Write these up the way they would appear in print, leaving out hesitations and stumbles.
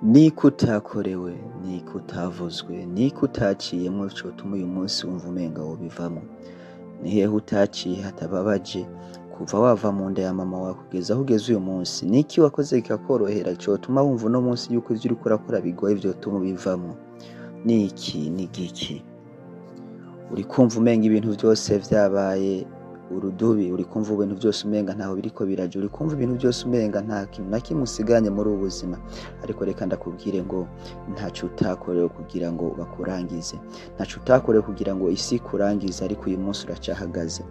Niko utakorewe, niko utavuzwe, niko utaciyemwo cotuma uyu munsi wumva umenga wobivamwo. Ni hehe utaciye hatababaje kuva wava mu nda ya mama wawe kugeza aho ugeze uyu munsi? Niki wakoze kikakorohera cotuma wumva uno munsi yuko ivyo uriko urakora bigoye vyotuma ubivamwo? Niki? Nigiki? Urikumva umenga ibintu vyose vyabaye urudubi, urikumva ibintu vyose umenga ntaho biriko biraja, urikumva ibintu vyose umenga nta kintu na kimwe usigaranye muri ubu buzima. Ariko reka ndakubwire ngo ntaco utakorewe kugira ngo bakurangize, ntaco utakorewe kugira ngo isi ikurangize, ariko uyu munsi uracahagaze.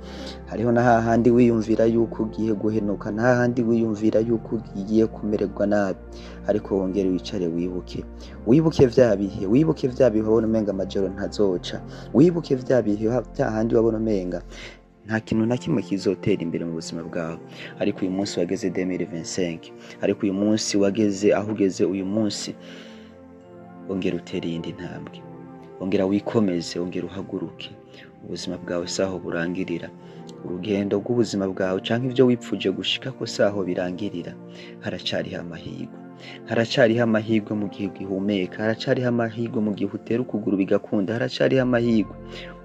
Hariho na hahandi wiyumvira yuko ugiye guhenuka, na hahandi wiyumvira yuko ugiye kumererwa nabi, ariko wongere wicare wibuke, wibuke vya bihe, wibuke vya bihe wabona umenga amajoro ntazoca, wibuke vya bihe hahandi wabona umenga nta kintu na kimwe kizotera imbere mu buzima bwawe. Ariko uyu munsi wageze 2025, ariko uyu munsi wageze aho ugeze uyu munsi, ongera utere iyindi ntambwe, ongera wikomeze, ongera uhaguruke. Ubuzima bwawe saho burangirira, urugendo rw'ubuzima bwawe canke ivyo wipfuje gushikako saho birangirira. Haracariho amahirwe, haracariho amahirwe mu gihe ugihumeka, haracariho amahirwe mu gihe utera ukuguru bigakunda, haracariho amahirwe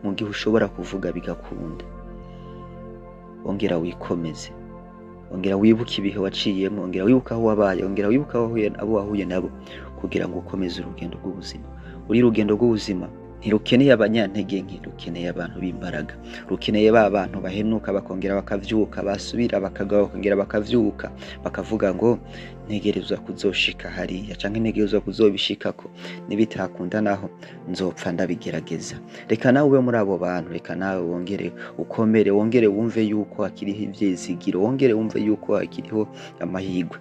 mu gihe ushobora kuvuga bigakunda. Ongera wikomeze, ongera wibuke ibihe waciyemwo, ongera wibuke aho wabaye, ongera wibuke abo wahuye nabo, kugira ngo ukomeze urugendo rw'ubuzima. Uri rugendo rw'ubuzima ntirukeneye abanyantege nke, rukeneye abantu b'imbaraga, rukeneye ba bantu bahenuka bakongera bakavyuka, basubira bakagwa bakongera bakavyuka, bakavuga ngo ntegerezwa kuzoshika hariya canke ntegerezwa kuzobishikako, nibitakunda naho nzopfa ndabigerageza. Reka nawe ube muri abo bantu, reka nawe wongere ukomere, wongere wumve yuko hakiriho ivyizigiro, wongere wumve yuko hakiriho amahirwe.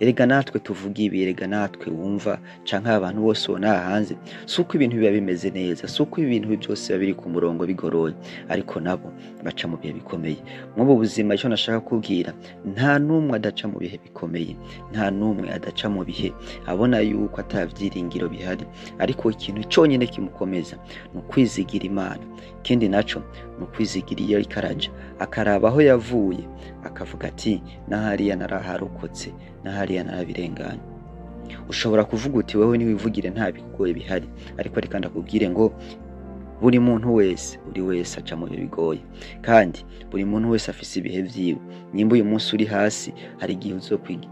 Erega natwe tuvuga ibi, erega natwe wumva canke abantu bose ubona aha hanze, si uko ibintu biba bimeze neza, si uko ibintu byose biba biri ku murongo bigoroye, ariko nabo baca mu bihe bikomeye. Mw'ubu buzima ico nashaka kubwira, nta n'umwe adaca mu bihe bikomeye, nta n'umwe adaca mu bihe abona yuko ata vyiringiro bihari, ariko ikintu conyene kimukomeza ni ukwizigira Imana. Ikindi naco ni ukwizigira iyo ariko araja, akaraba aho yavuye, akavuga ati nahariya naraharokotse, nahariya narabirenganye. Ushobora kuvuga uti wewe niwivugire nta bigoye bihari, ariko reka ndakubwire ngo buri muntu wese, buri wese aca mu bihe bigoye, kandi buri muntu wese afise ibihe vyiwe. Nimba uyu munsi uri hasi, hari igihe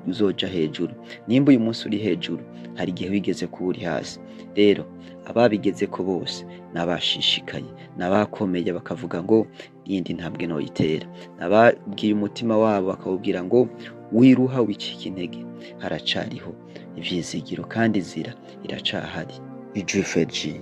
uzoja hejuru. Nimba uyu munsi uri hejuru, hari igihe wigeze kuba uri hasi. Rero ababigezeko bose n'abashishikaye, n'abakomeye bakavuga ngo iyindi ntambwe noyitera, n'ababwiye umutima wabo bakawubwira ngo wiruha wicika intege, haracariho ivyizigiro kandi inzira iracahari. Ijufeji.